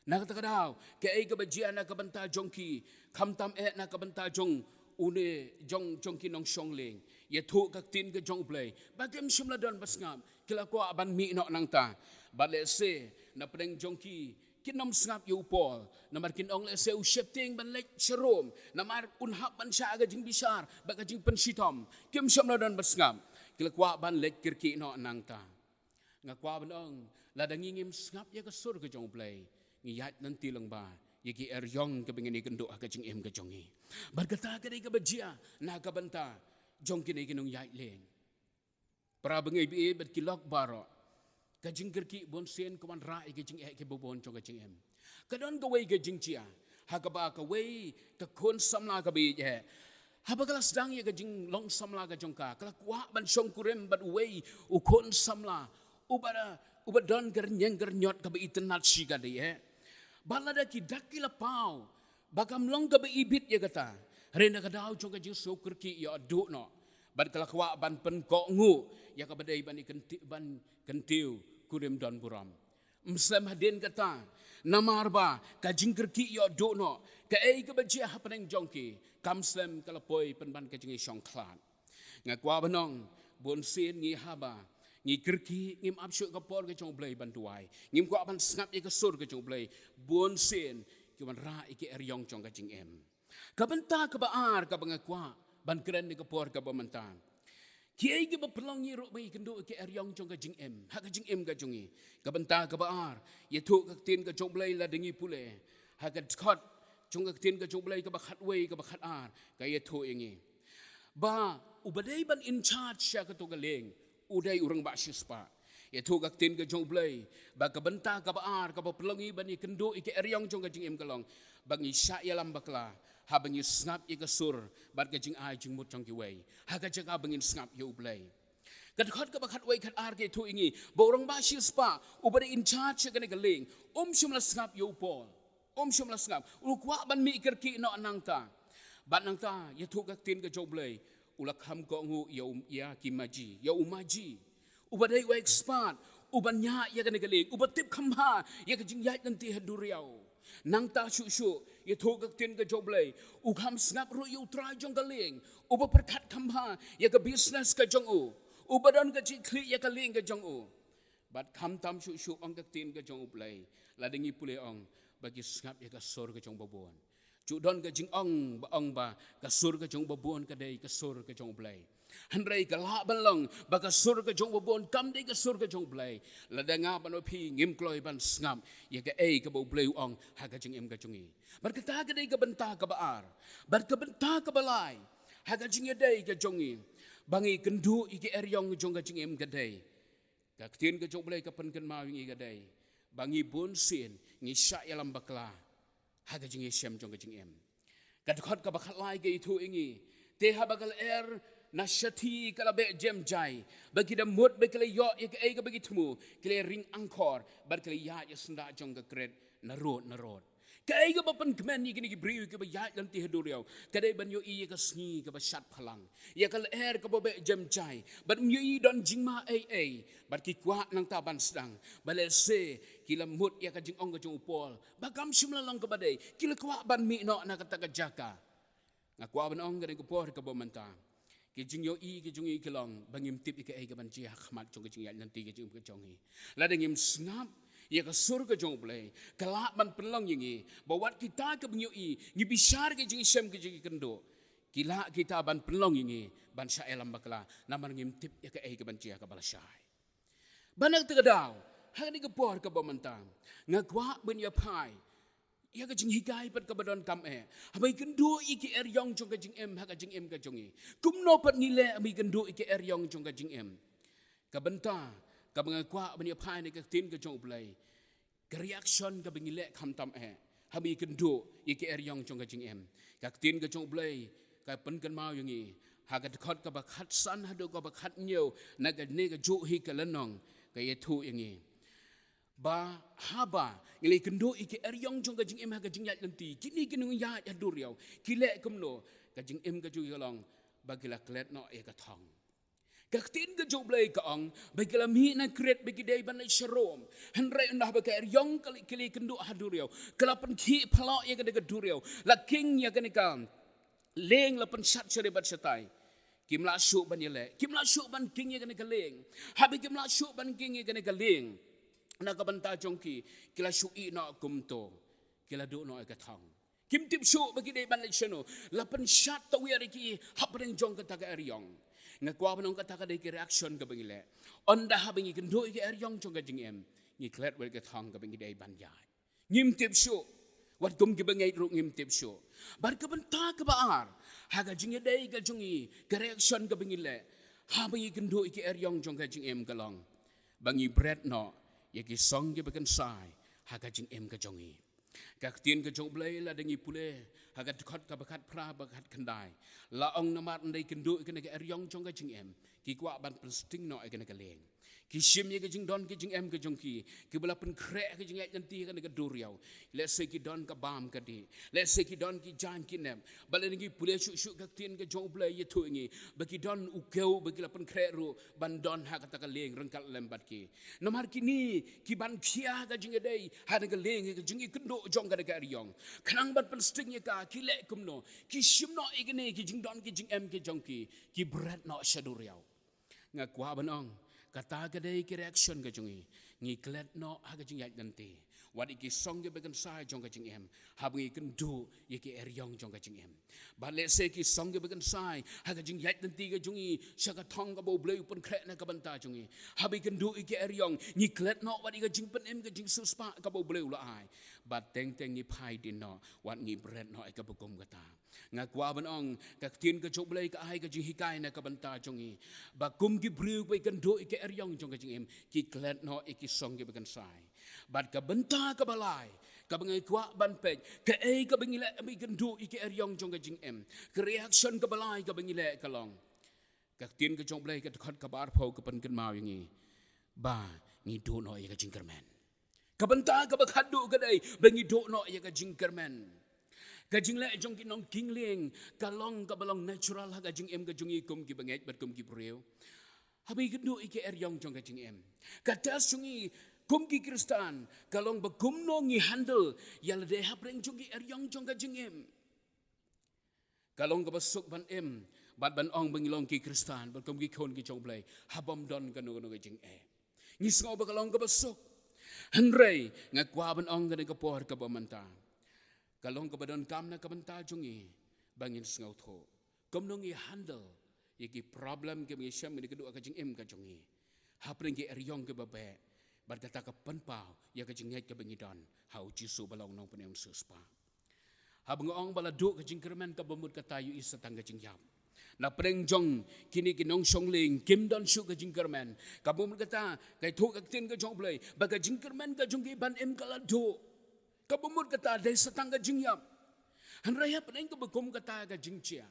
Na kata ka daw, kaei kaba jia na ka bynta jong ki, khamtam eh na ka bynta jong une, jong, jong ki nongshong lieng, ïathuh ka ktien ka jong U Blei ba kim shym la don ba sngap, ki la kwah ban mih noh nangta. Bad lehse na pdeng jong ki, kin ym sngap ïa u Paul, namar kin ong lehse u sheptieng ban leit sha Rom, namar un hap ban shah ka jingbishar bad ka jingpynshitom. Kim shym la don ba sngap, ki la kwah ban leit kyrkieh noh nangta. Nga kwah ban ong, lada ngi ngim sngap ïa ka sur ka jong U Blei, ngi ïaid lynti lyngba ïa ki eriong kiba ngin ïakynduh ha ka jingim ka jong ngi. Bad kata ka dei kaba jia na ka bynta jong kine ki nongïaid lieng. Para bangeit ba ïeit bad ki lok baroh, ka jingkyrkieh bunsien ka wanrah ïa ki jingeh kiba bun jong ka jingim. Ka don kawei ka jingjia ha kaba kawei ka khun samla kaba ïeit eh, haba ka la sdang ïa ka jinglong samla ka jong ka, ka la kwah ban shongkurim bad uwei u khun samla uba, uba don ka rynïeng ka rynñiot kaba itynnad shi katdei eh. Bad lada ki dak ki la paw ba kam long kaba ibit ïa kata, hynrei na ka daw jong ka jingsngewkyrkieh ïoh duh noh, bad ka la kwah ban pynkohnguh ïa kaba dei ban ïa kynti-, ban kyntiew kurim don burom. Ym slem hadien kata, namar ba ka jingkyrkieh ïoh duh noh, kaei kaba jia hapdeng jong ki kam slem ka la poi pynban ka jingïashongkhlad. Nga kwah ban ong, bunsien ngi haba ngi kyrkieh, ngim ap shuh ka por ka jong U Blei ban duwai, ngim kwah ban sngap ïa ka sur ka jong U Blei, bunsien ki wanrah ïa ki eriong jong ka jingim. Ka bynta kaba ar kaba nga kwah ban kren ha ka por kaba mynta, kiei kiba pynlong ïa ngi ruh ba ngi kynduh ïa ki eriong jong ka jingim ha ka jingim ka jong ngi. Ka bynta kaba ar, ïathuh ka ktien ka jong U Blei lada ngi pule ha ka dkhot jong ka ktien ka jong U Blei kaba khatwei, kaba khatar, ka ïathuh ïa ngi ba uba dei ban in charge sha kato ka lieng u dei u rangbah shispah. Ïathuh ka ktien ka jong U Blei ba ka bynta kaba ar kaba pynlong ïa ngi ban ïakynduh ïa ki eriong jong ka jingim ka long ba ngi shah ïalam bakla, haba ngi sngap ïa ka sur bad ka jingai jingmut jong kiwei, ha ka jaka ba ngin sngap ïa U Blei. Ka dkhot kaba khatwei khatar ka ïathuh ïa ngi ba u rangbah shispah uba dei in charge sha kane ka lieng um shym la sngap ïa u Paul. Um shym la sngap, u kwah ban mih kyrkieh noh nangta. Bad nangta, ïathuh ka ktien ka jong U Blei, u la kham kohnguh ïa u, ïa ki maji, ïa u maji uba dei u expert, uba ñiah ïa kane ka lieng, uba tip kham bha ïa ka jingïaid lynti ha duriaw. Nangta shuh shuh, ïathuh ka ktien ka jong U Blei, u kham sngap ruh ïa u trai jong ka lieng, uba pyrkhat kham bha ïa ka business ka jong u, uba don ka jingkhlieh ïa ka lieng ka jong u. Bad khamtam shuh shuh, ong ka ktien ka jong U Blei, lada ngi pule, ong ba ki sngap ïa ka sur ka jong babun. Ju don ka jingong ba ong ba ka sur ka jong babun ka dei ka sur ka jong U Blei. Hynrei ka lah ban long ba ka sur ka jong babun kam dei ka sur ka jong U Blei, lada nga bad phi ngim kloi ban sngap ïa kaei kaba U Blei u ong ha ka jingim ka jong ngi. Bad kata ka dei ka bynta kaba ar. Bad ka bynta kaba lai ha ka jingïadei ka jong ngi ba ngi kynduh ïa ki eriong jong ka jingim ka dei, ka ktien ka jong U Blei ka pynkynmaw ïa ngi ka dei ba ngi bunsien ngi shah ïalam bakla ha ka jingïashem jong ka jingim. Ka dkhot kaba khatlai ka ïathuh ïa ngi, te haba ka lyer na shathie ka la beh jem jai, ba ki da mut ba ki la ïoh ïa kaei kaba ki thmu, ki la ring angkor bad ki la ïaid ïa syndah jong ka kret narud narud. Kaei kaba pynkmen ïa kine ki briew kiba ïaid lynti ha duriaw ka dei ban ïohi ïa ka sngi kaba shat phalang, ïa ka lyer kaba beh jem jai, bad ym ïohi don jingma ei ei, bad ki kwah nangta ban sdang. Bad lehse ki la mut ïa ka jingong ka jong u Paul ba kam shym la long kaba dei, ki la kwah ban mih noh na kata ka jaka. Nga kwah ban ong ha kane ka por kaba mynta, ki jingïohi ki jong ngi ki long ba ngim tip ïa kaei kaban jia ha khmat jong ka jingïaid lynti ka jong ngi. Lada ngim sngap ïa ka sur ka jong U Blei, ka lah ban pynlong ïa ngi ba wat kita kiba ngi ïohi ngi bishar ïa ka jingshem ka jong ngi kynduh, Ki lah kita ban pynlong ïa ngi ban shah ïalam bakla, namar ngim tip ïa kaei kaban jia kaba lashai. Bad na kata ka daw, ha kane ka por kaba mynta, nga kwah ban ïa phai ïa ka jinghikai pat kaba donkam eh, haba ngi kynduh ïa ki eriong jong ka jingim ha ka jingim ka jong ngi. Kumno pat ngi leh haba ngi kynduh ïa ki eriong jong ka jingim? Ka bynta kaba nga kwah ban ïa phai na ka ktien ka jong U Blei, ka reaction kaba ngi leh khamtam eh haba ngi kynduh ïa ki eriong jong ka jingim. Ka ktien ka jong U Blei ka pynkynmaw ïa ngi ha ka dkhot kaba khatsan haduh kaba khathynñiew na kane kajuh hi ka lynnong, ka ïathuh ïa ngi ba haba ngi la kynduh ïa ki eriong jong ka jingim ha ka jingïaid lynti, kine ki nongïaid ha duriaw ki leh kumno? Ka jingim ka jong ki ka long ba ki la klet noh ïa ka thong. Ka ktien ka jong U Blei ka ong ba ki la mih na krit ba ki dei ban leit sharum. Hynrei ynda ba ka eriong ka la, ki la kynduh ha duriaw, ka la pynkhih phylla ïa kane ka duriaw, la king ïa kane ka lieng, la pynshad sha ri bad shatai. Kim lah shuh ban ïaleh, kim lah shuh ban king ïa kane ka lieng. Haba kim lah shuh ban king ïa kane ka lieng, na ka bynta jong ki, ki la shu ïeh noh kumto, ki la duh noh ïa ka thong. Kim tip shuh ba ki dei ban leit shano, la pynshad tawiar ïa ki hapdeng jong kata ka eriong. Nga kwah ban ong kata ka dei ka reaction kaba ngi leh. Ynda haba ngi kynduh ïa ka eriong jong ka jingim, ngi klet wei ka thong kaba ngi dei ban ïaid. Ngim tip shuh. Wat kum kiba ngeit ruh ngim tip shuh. Bad ka bynta kaba ar ha ka jingïadei ka jong ngi, ka reaction kaba ngi leh haba ngi kynduh ïa ka eriong jong ka jingim ka long ba ngi bret noh ïa ki song kiba kynsai ha ka jingim ka jong ngi. Ka ktien ka jong U Blei lada ngi pule ha ka dkhot kaba khatphra bad khatkhyndai, la ong namar ynda ngi kynduh ïa kane ka eriong jong ka jingim, ki kwah ban pynsting noh ïa kane ka lieng. Ki shim ïa ka jingdon ka jingem ka jong ki, kiba la pynkhreh ka jingïaid lynti ha kane ka duriaw. Lehse ki don ka bam ka dih, lehse ki don ki jaiñ ki nep. Bad lada ngi pule shuh shuh ka ktien ka jong U Blei ïathuh ïa ngi ba ki don u kew ba ki la pynkhreh ruh ban don ha kata ka lieng ryngkat lem bad ki. Namar kine ki ban khia ka jingïadei ha kane ka lieng, ka jingïakynduh jong kane ka eriong. Khnang ban pynsting ïa ka, ki leh kumno? Ki shim noh ïa kine ki jingdon ki jingem ki jong ki, ki bret noh sha duriaw. Nga kwah ban ong, kata ka dei ka reaction ka jong ngi. Ngi klet noh ha ka jingïaid lynti, wat ïa ki song kiba kynsai jong ka jingim, haba ngi kynduh ïa ka eriong jong ka jingim. Bad lehse ki song kiba kynsai ha ka jingïaid lynti ka jong ngi sha ka thong kaba U Blei u pynkhreh na ka bynta jong ngi, haba ngi kynduh ïa ka eriong, ngi klet noh wat ïa ka jingpynim ka jingsiewspah kaba U Blei u la ai. Bad teng teng ngi phai dien noh, wat ngi bret noh ïa kaba kum kata. Nga kwah ban ong, ka ktien ka jong U Blei ka ai ka jinghikai na ka bynta jong ngi ba kum ki briew ba kynduh ïa ka eriong jong ka jingim, ki klet noh ïa ki song kiba kynsai. Bad ka bynta kaba lai kaba nga kwah ban peit, kaei kaba ngi leh ba ngi kynduh ïa ka eriong jong ka jingim, ka reaction kaba lai kaba ngi leh ka long, ka ktien ka jong U Blei ka dkhot kaba arphew ka pynkynmaw ïa ngi ba ngi duh noh ïa ka jingkyrmen. Ka bynta kaba khatduh ka dei ba ngi duh noh ïa ka jingkyrmen. Ka jingleh jong ki nongking lieng ka long kaba long natural ha ka jingim ka jong ngi kum kiba ngeit bad kum ki briew. Haba ngi kynduh ïa ka eriong jong ka jingim, ka test jong ngi kum ki Khristan ka long ba kumno ngi handle ïa lade hapdeng jong ka eriong jong ka jingim. Ka long kaba suk ban im bad ban ong ba ngi long ki Khristan bad kum ki khun ki jong U Blei ha bym don kano kano ka jingeh. Ngi sngew ba ka long kaba suk. Hynrei nga kwah ban ong kane ka por kaba mynta, ka long kaba donkam na ka bynta jong ngi ba ngin sngewthuh kumno ngi handle ïa ki problem kiba ngi shem, ngi kynduh ha ka jingim ka jong ngi hapdeng ki eriong kiba beh. Bad kata ka pynpaw ïa ka jingngeit kaba ngi don ha U Jisu ba long Nongpynim Siewspah. Haba nga ong ba la duh ka jingkyrmen, kaba mut kata ïohi sa tang ka jingïap. Na pdeng jong kine ki nongshong lieng kim don shuh ka jingkyrmen, kaba mut kata ka ïathuh ka ktien ka jong U Blei ba ka jingkyrmen ka jong ki ban im ka la duh. Kaba mut kata dei sa tang ka jingïap. Hynrei hapdeng kaba kum kata ka jingjia,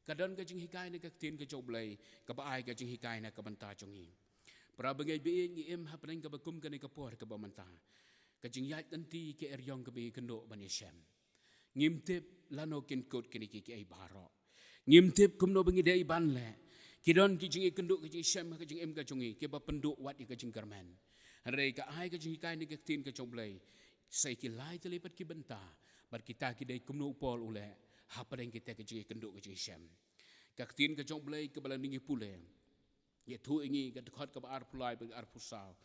ka don ka jinghikai na ka ktien ka jong U Blei kaba ai ka jinghikai na ka bynta jong ngi. Para bangeit, ba ngi im hapdeng kaba kum kane ka por kaba mynta, ka jingïaid lynti ka eriong kaba ngi kynduh ban ïashem. Ngim tip lano kin kut kine kiei kiei baroh. Ngim tip kumno ba ngi dei ban leh. Ki don ki jingïakynduh ka jingshem ha ka jingim ka jong ngi kiba pynduh wat ïa ka jingkyrmen. Hynrei ka ai ka jinghikai na ka ktien ka jong U Blei sa ïa ki lai tylli pat ki bynta, bad kita ki dei kumno u Paul u leh hapdeng kita ki jingïakynduh ka jingshem. Ka ktien ka jong U Blei kaba la ngi pule, ïathuh ïa ngi ka dkhot kaba arphew lai bad arphew saw.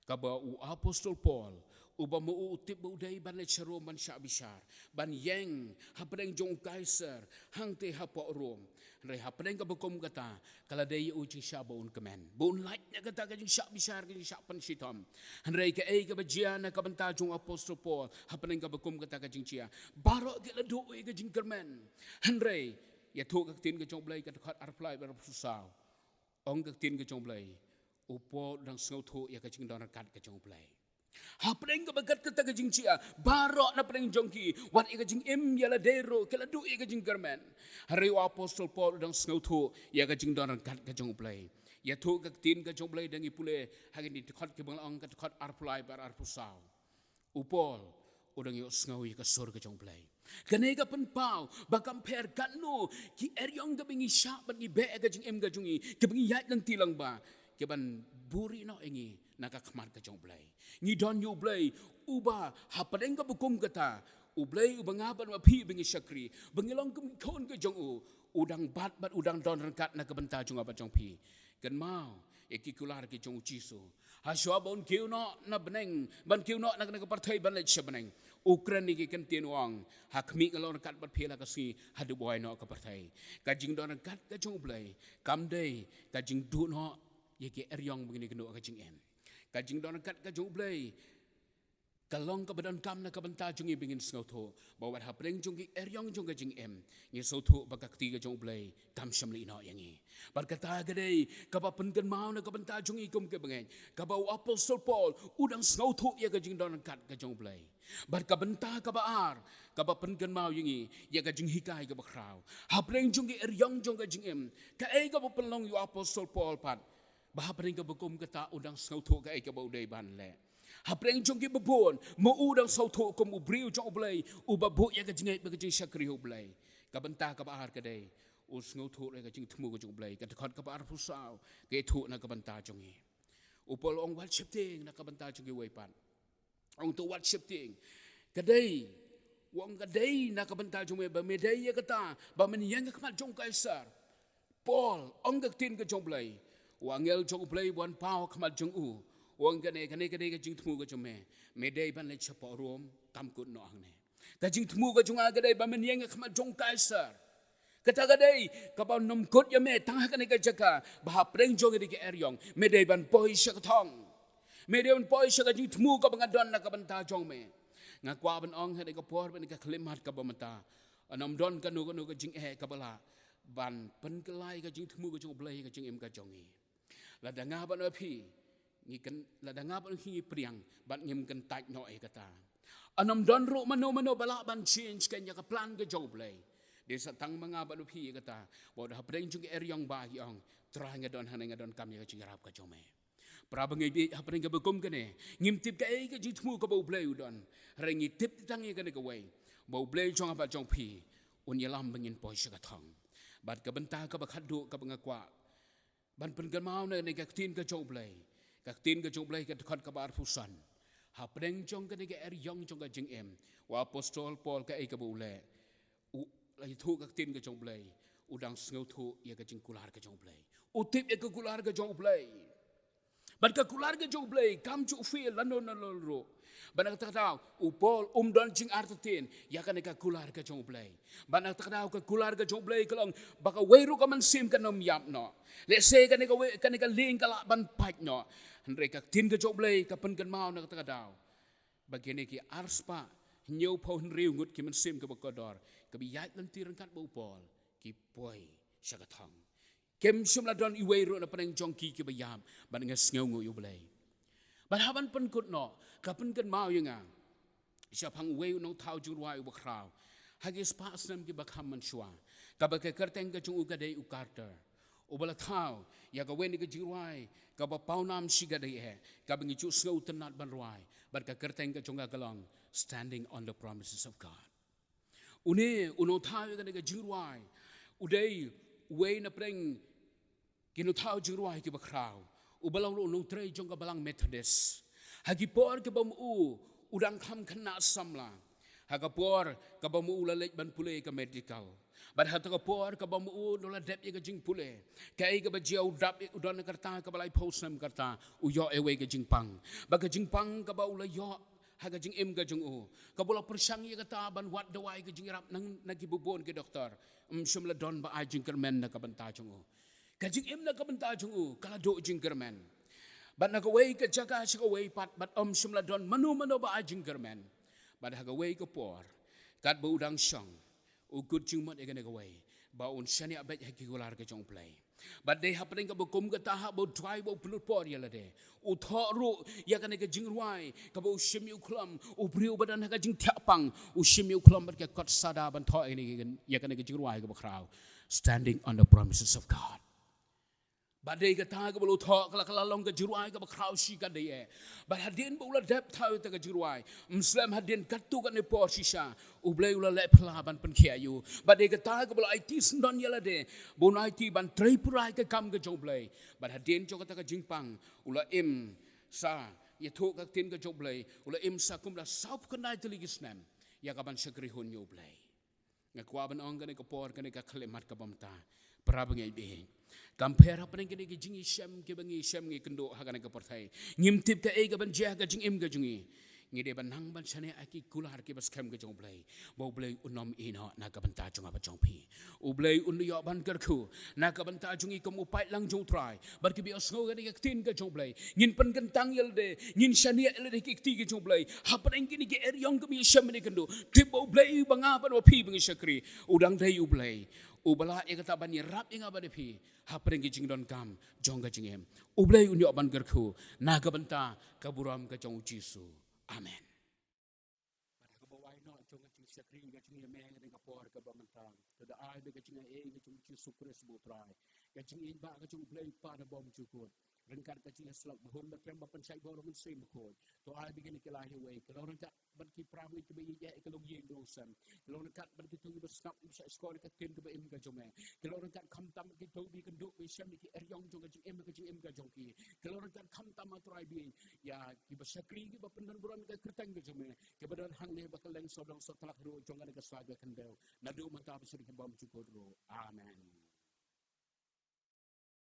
Kaba u apostol Paul, uba ma u u tip ba u dei ban leit sha Rom ban shah bishar, ban ïeng hapdeng jong u Kaisar hangtei hapoh Rom. Hynrei hapdeng kaba kum kata, ka la dei ïa u jingshah ba un kmen, ba un lait na kata ka jingshah bishar, ka jingshah pynshitom. Hynrei kaei kaba jia na ka bynta jong u apostol Paul hapdeng kaba kum kata ka jingjia? Baroh ki la duh ïa ka jingkyrmen. Hynrei ïathuh ka ktien ka jong u Blei ka dkhot arphew lai bad arphew saw, ong ka ktien ka jong u Blei, u Paul u dang sngewthuh ïa ka jingdon ryngkat ka jong u Blei. Hapdeng kaba kat kata ka jingjia, baroh na pdeng jong ki, wat ïa ka jingim ïa lade ruh ki la duh ïa ka jingkyrmen. Hynrei u apostol Paul u dang sngewthuh ïa ka jingdon ryngkat ka jong u Blei. Ïathuh ka ktien ka jong u Blei, dang ïa pule ha kine ki dkhot kiba nga la ong, ka dkhot arphew lai bad arphew saw, u Paul u dang ïohsngew ïa ka sur ka jong u Blei. Kane ka pynpaw ba kam pher katno ki eriong kiba ngi shah bad ngi beh ha ka jingim ka jong ngi, kiba ngi ïaid lynti lyngba, ki ban buhrieh noh ïa ngi na ka khmat ka jong u Blei. Ngi don ïa u Blei uba hapdeng kaba kum kata, u Blei uba nga bad ma phi ba ngi shakri, ba ngi long kum ki khun ka jong u, u dang bat bad u dang don ryngkat na ka bynta jong nga bad jong phi. Kynmaw ïa ki kular ki jong u Jisu. Hashwa ba un kiew noh na bneng, ban kiew noh na kane ka pyrthei ban leit sha bneng, u kren ïa ki kyntien, u ong, ha khmih nga long ryngkat bad phi la ka sngi haduh ba wai noh ka pyrthei. Ka jingdon ryngkat ka jong u Blei kam dei ka jingduh noh ïa ki eriong ba ngi kynduh ha ka jingim. Ka jingdon ryngkat ka jong u Blei ka long kaba donkam na ka bynta jong ngi ba ngin sngewthuh ba wat hapdeng jong ki eriong jong ka jingim, ngin sngewthuh ba ka kti ka jong u Blei kam shym la ïeh noh ïa ngi. Bad kata ka dei kaba pynkynmaw na ka bynta jong ngi kum ki bangeit, kaba u apostol Paul u dang sngewthuh ïa ka jingdon ryngkat ka jong u Blei. Bad ka bynta kaba ar kaba pynkynmaw ïa ngi ïa ka jinghikai kaba khraw, hapdeng jong ki eriong jong ka jingim, kaei kaba pynlong ïa u apostol Paul pat ba hapdeng kaba kum kata u dang sngewthuh kaei kaba u dei ban leh? Hapdeng jong kiba bun, ma u dang sngewthuh kum u briew jong u Blei uba buh ïa ka jingngeit bad ka jingshakri ha u Blei. Ka bynta kaba ar ka dei, u sngewthuh ïa ka jingthmu ka jong u Blei. Ka dkhot kaba arphew saw ka ïathuh na ka bynta jong ngi. U Paul u ong wat sheptieng na ka bynta jong kiwei pat. Ong to wat sheptieng. Ka dei, u ong, ka dei na ka bynta jong me ba me dei ïa kata ba men ïeng ha khmat jong u Kaisar. Paul, ong ka ktien ka jong u Blei, u angel jong u Blei u wan paw ha khmat jong u, u ong, kane, kane ka dei ka jingthmu ka jong me. Me dei ban leit shapoh Rom, kam kut noh hangne. Ka jingthmu ka jong nga ka dei ba men ïeng ha khmat jong u Kaisar. Kata ka dei kaba nym kut ïa me tang ha kane ka jaka ba hapdeng jong kine ki eriong me dei ban poi sha ka thong. Me dei ban poi sha ka jingthmu kaba nga don na ka bynta jong me. Nga kwah ban ong ha kane ka por, ha kane ka khyllipmat kaba mynta, ym don kano kano ka jingeh kaba lah ban pynkylla ïa ka jingthmu ka jong u Blei ha ka jingim ka jong ngi. Lada nga bad ma phi ngi kyn, lada nga bad ma phi ngi pdiang bad ngim kyntait noh ïa kata, ym don ruh mano mano ba lah ban change kein ïa ka plan ka jong u Blei. Dei sa tang ma nga bad ma phi ïa kata, ba hapdeng jong ki eriong ba ki ong, Trai nga don hangne, nga donkam ïa ka jingïarap ka jong me. Para bangeit, hapdeng kaba kum kane ngim tip kaei ka jingthmu kaba u Blei u don. Hynrei ngi tip tang ïa kane kawei, ba u Blei jong nga bad jong phi un ïalam ba ngin poi sha ka thong. Bad ka bynta kaba khatduh kaba nga kwah ban pynkynmaw na kane ka ktien ka jong u Blei, ka ktien ka jong u Blei ka dkhot kaba arphew san. Hapdeng jong kane ka eriong jong ka jingim, u apostol Paul kaei kaba u leh? U la ïathuh ka ktien ka jong u Blei, u dang sngewthuh ïa ka jingkular ka jong u Blei. U tip ïa ka kular ka jong u Blei. Bad ka kular ka jong u Blei kam ju fail lano lano ruh. Bad na kata ka daw u Paul um don jingartatien ïa kane ka kular ka jong u Blei. Bad na kata ka daw ka kular ka jong u Blei ka long ba kawei ruh ka mynsiem kan ym ïap noh. Lehse kane kawei, kane ka lieng ka lah ban pait noh, hynrei ka ktien ka jong u Blei ka pynkynmaw na kata ka daw ba kine ki arspah hynñiewphew hynriew ngut ki mynsiem kiba kordor, kiba ïaid lynti ryngkat bad u Paul, ki poi sha ka thong. Kim shym la don iwei ruh na pdeng jong ki kiba ïap. Bad nga sngewnguh ïa u Blei. Bad haba ngan pynkut noh, ka pynkynmaw ïa nga shaphang uwei u nongthaw jingrwai uba khraw ha ki spah snem kiba kham mynshuwa, kaba ka kyrteng ka jong u ka dei u Carter, uba la thaw ïa kawei na ka jingrwai kaba pawnam shikatdei eh, kaba ngi ju sngew tynnad ban rwai. Bad ka kyrteng ka jong ka ka long Standing on the Promises of God. Une u nongthaw ïa kane ka jingrwai u dei uwei na pdeng ki nongthaw jingrwai kiba khraw, uba long ruh u nongtrei jong ka balang Methodist. Ha ki por kiba ma u u dang kham khynnah samla, ha ka por kaba ma u la leit ban pule ka medical, Bad ha kata ka por kaba ma u u la dep ïa ka jingpule, kaei kaba jia u dap, u don ka rta kaba laiphew snem ka rta, u ïoh ïa kawei ka jingpang. Bad ka jingpang kaba u la ïoh ha ka jingim ka jong u, kaba u la pyrshang ïa kata ban wad dawai ka jingïarap na, na kiba bun ki doktor, ym shym la don ba ai jingkyrmen na ka bynta jong u. Ka jingim na ka bynta jong u ka la duh jingkyrmen. Bad na kawei ka jaka sha kawei pat, bad ym shym la don mano mano ba ai jingkyrmen. Bad ha kawei ka por, katba u dang shong, u kut jingmut ïa kane kawei, ba un shaniah beit ha ki kular ka jong U Blei. Bad dei hapdeng kaba kum kata, haba u trai ba u pynlut por ïa lade, u thoh ruh ïa kane ka jingrwai kaba u shim ïa u khlem, u briew ba don ha ka jingthiah pang, u shim ïa u khlem bad ka kot sada ban thoh ïa kane, ïa kane ka jingrwai kaba khraw, Standing on the Promises of God. Bad dei kata kaba u la thoh ka la, ka la long ka jingrwai kaba khraw shi katdei eh. Bad hadien ba u la dep thaw ïa kata ka jingrwai, ym slem hadien, katto katne por shisha, U Blei u la leh phylla ban pynkhiah ïa u. Bad dei kata kaba u la aiti syndon ïa lade, ba un aiti ban trei pura ïa ka kam ka jong U Blei. Bad hadien jong kata ka jingpang, u la im sa, ïathuh ka ktien ka jong U Blei, u la im sa kumba sawphew khyndai tylli ki snem ïa kaban shakri hun ïa U Blei. Nga kwah ban ong kane ka por, kane ka khyllipmat kaba mynta, para bangeit baieit, kam pher hapdeng kine ki jingisem kiba ngi shem ngi kynduh ha kane ka pyrthei. Ngim tip kaei kaban jia ha ka jingim ka jong ngi. Ngi dei ban nang ban shaniah ha ki kular kiba skhem ka jong U Blei, ba U Blei un ym ïehnoh na ka bynta jong nga bad jong phi. U Blei un ïoh ban kyrkhu na ka bynta jong ngi kum u paidlang jong U Trai. Bad kiba ïohsngew ïa kane ka ktien ka jong U Blei, ngin pynkyntang ïa lade, ngin shaniah ïa lade ki kti ka jong U Blei. Hapdeng kine ki eriong kiba ngi shem bad ngi kynduh, tip ba U Blei uba nga bad uba phi ba ngi shakri, u dang dei U Blei uba lah ïa kata ban ïarap ïa nga bad ïa phi hapdeng ki jingdonkam jong ka jingim. U Blei un ïoh ban kyrkhu na ka bynta ka burom ka jong U Jisu. Amen. Bad ha kaba wai noh jong ka jingshakri ka jong ngi ïa me ha kane ka por kaba mynta, to da ai ba ka jingaiei ka jong U Jisu Khrist ba U Trai, ka jingïeit ba ka jong U Blei U Kpa uba bymjukut, ryngkat ka jingïasyllok ba hun ba trem ba pynshait bor u Mynsiem Bakhuid, to ai ba kine ki lai iwei, ki long ryngkat bad ki para bangeit kiba ïeit ïa ka longïing longsan, ki long ryngkat bad kito kiba sngap, kiba shah shkor ïa ka ktien kaba im ka jong me, ki long ryngkat khamtam kito kiba kynduh, ba shem ïa ki eriong jong ka jingim, ka jingim ka jong ki, ki long ryngkat khamtam, A Trai, ba ïa kiba shakri, kiba pyndonburom ïa ka kyrteng ka jong me, kiba don hangne ba kylleng sawdong sawtlak ruh jong kane ka sla ka khyndew, naduh mynta ba sha ki bymjukut ruh. Amen.